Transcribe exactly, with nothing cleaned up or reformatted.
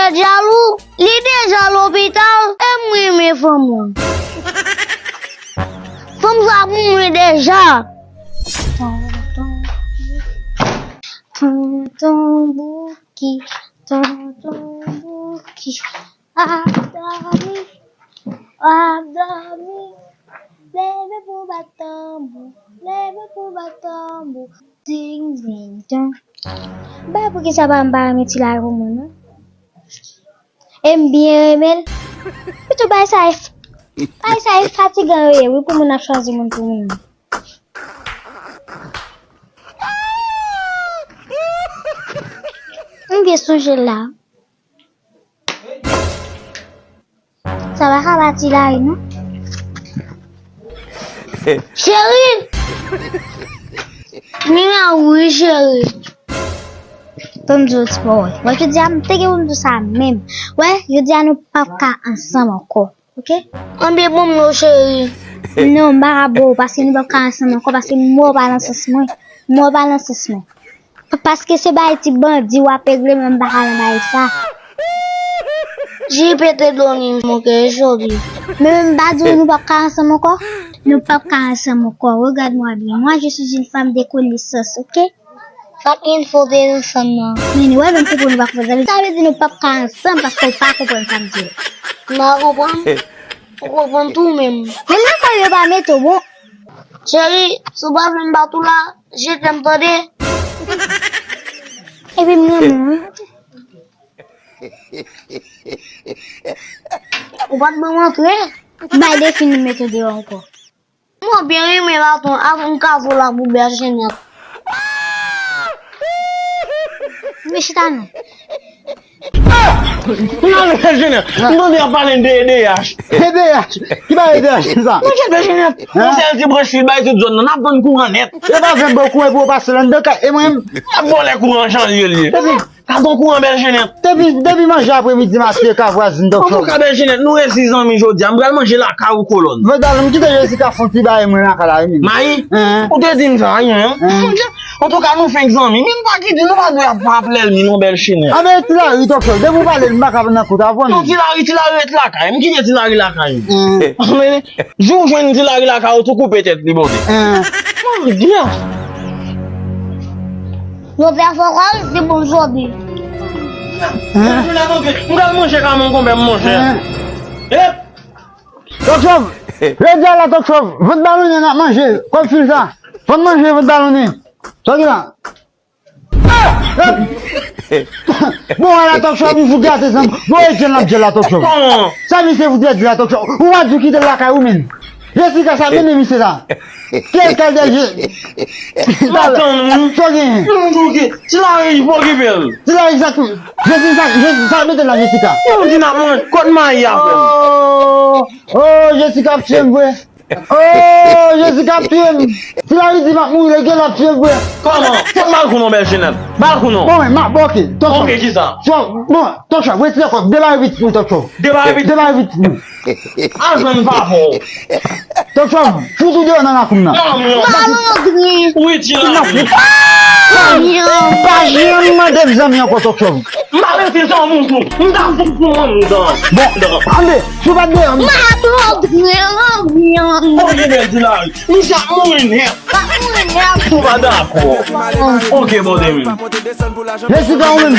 Tèt jalou, li deja lopital, e m renmen fanm lan. Fanm sa pou mwen deja. Tonton Bouki, Tonton Bouki, ap dòmi, ap dòmi. Leve pou bat tanbou, leve pou bat tanbou. Ding, ding, dong. M pa wè poukisa pa m pa renmen ti lari pou mwen, non. E m byen renmen l. Pito bagay sa e, bagay sa e fatigan yo ye, wi, pou moun ap chwazi moun pou moun. M byen sonje l la. Sa pa ka pati la, non. Cheri! Mina, wi, cheri. Tann m di w ti pawòl. Bon, jodi a, m te gen pou m di w sa menm. Wè, jodi a, nou p ap ka ansanm ankò. Oke? Anben, ban m non, cheri. Non, m pa ka ba w, paske nou p ap ka ansanm ankò, paske m wè w pa nan sans mwen. M wè w pa nan sans mwen. Paske se bagay ti bandi w ap regle, men m pa ka nan bagay sa. J P te doni mon kè jodi. Men m pa di w nou p ap ka ansanm ankò? Nou p ap ka ansanm ankò. Regarde-moi bien. Moi, je suis une femme de connaissance, ok? Sa k gen fote nan san nan? Men wè, menm si pou nou pa fè zanmi, sa vle di nou p ap ka ansanm paske w pa konprann sa m di w. M pa konprann. Ou konprann tou menm. Men nan kò yo pa mete w bon. Cheri, si w pa vle m bat ou la, je t'aime, tande? Epi m renmen w. Ou pa t ban m antre? Bay defi nou mete w deyò ankò. Mwen byen renmen baton ak yon kazo la pou bèl jenèt. Vin chita non. Mwen ale bèl jenèt. M tande y ap pale de E D H. E D H? Ki bagay E D H sa? Mwen chèche bèl jenèt. Yon sèl ti branch fil bay tout zòn nan. N ap vann kouran nèt. E pa vann bon kouran pou yo pase anndan kay. E mwen menm. N ap vòlè kouran jan l ye l ye. Epi, Ka gon kouran bèl jenèt. Depi, depi manje apremidi m ap fye ka vwazin Dòk Chòv. Antouka bèl jenèt, nou resi zanmi jodi a. M pral manje lakay ou kolòn. Vandal, m kite Jesika fon ti bay mwen lakay la wi menm. Mayi, ou te di m sa wi menm. Antouka nou fenk zanmi. Men nou pa kite, nou pa dwe ap, ap lènmi non bèl jenèt. Anben ti lari Dòk Chòv, depi ou pale m pa ka nan kout avè w non. Non ti lari, ti lari ret lakay. M kite ti lari lakay. Anben, jou w jwenn ti lari lakay ou tou koupe tèt li bondye. Bondye. Yo fè fòkòl, se bon jodi. M pral manje ka mon konpè m monchè. Ep! Dòk Chòv! Jodi a la Dòk Chòv, vant balonnen n ap manje, kòb fil sa. Vant manje, vant balonnen. Sa ki la? Ep! Bon, ala Dòk Chòv, m fout gate zanmi. Bon, e djèl n ap djèl la Dòk Chòv. Sa misye fout gate la Dòk Chòv. Ou pa di w kite l lakay ou menm. Jesika sa mennen misye la. Kèl kalite je. Matann wi. Sa w genyen? Yon jou ki ti lari pokipe l. Ti lari sa tou. Jesika, Jesika sa mete la Jesika. Yon di n ap manje kot mayi a frè m. Oh, oh, Jesika ap tiye m vre. Oh, Jesika ap tiye m. Ti lari di m ap mouri, lè gen l ap tiye m vre. Kòman? Fòk m al kou non bèl jenèt. M al kou non. Bon, men, ma, bon, ok. Tonton. Ok, kisa? Bon, tonton, retire kòb, demare pitit mwen, tonton. Demare pitit. Demare pitit mwen. Al jwenn papa w. Tonton, fout ou deyò nan lakou m nan. Malandren. Wi, ti lari. Pa janm mande m zanmi ankò, tonton. M pa mete zanmi w tou. M ta fout pou mwen, m dan. Bon, anben, si w pa t deyò, m. Malandren, anben. Oke, bèl ti lari. Misye ap mouri nèt. Ap mouri nèt. Ou pa dakò. Oke, bon, demi. Jesika, ou menm.